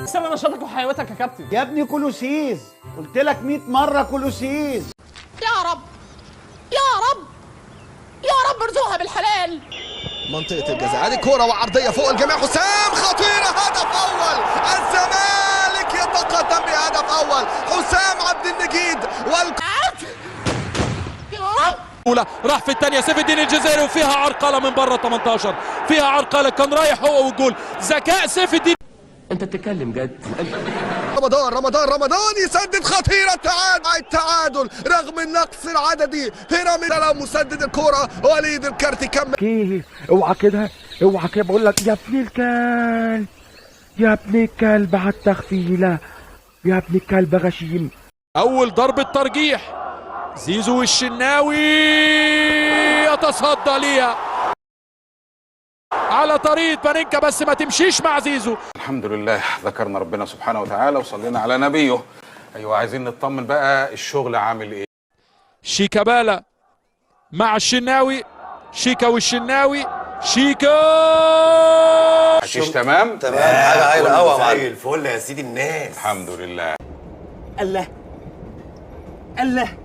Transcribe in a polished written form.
سر نشاطك وحيوتك يا كابتن. يا ابني كولوسيز، قلت لك 100 مرة كولوسيز. يا رب يا رب يا رب ارزقها بالحلال. منطقة الجزاء، هذه كرة وعرضية فوق الجميع، حسام خطيرة، هدف أول، الزمالك يتقدم بهدف أول، حسام عبد المجيد اولى راح في الثانية سيف الدين الجزيري، وفيها عرقله من بره 18، فيها عرقله، كان رايح هو والجول، ذكاء سيف الدين. انت بتتكلم جد؟ رمضان رمضان رمضان يسدد خطيرة، التعادل التعادل رغم النقص العددي. هنا من مسدد الكرة وليد الكارت كمل. كيه اوعى كده، اوعى كده، بقول لك يا ابن الكلب، يا ابن الكلب على التخفيله، يا ابن الكلب غشيم. اول ضربة ترجيح، زيزو والشناوي يتصدى ليها على طريقة بانينكا، بس ما تمشيش مع زيزو. الحمد لله ذكرنا ربنا سبحانه وتعالى وصلينا على نبيه. ايوه عايزين نطمن بقى الشغل عامل ايه. شيكابالا مع الشناوي، شيكا والشناوي، شيكا. حشيش تمام تمام، حاجة هايلة قوي يا معلم. زي الفل يا سيدي الناس، الحمد لله. الله الله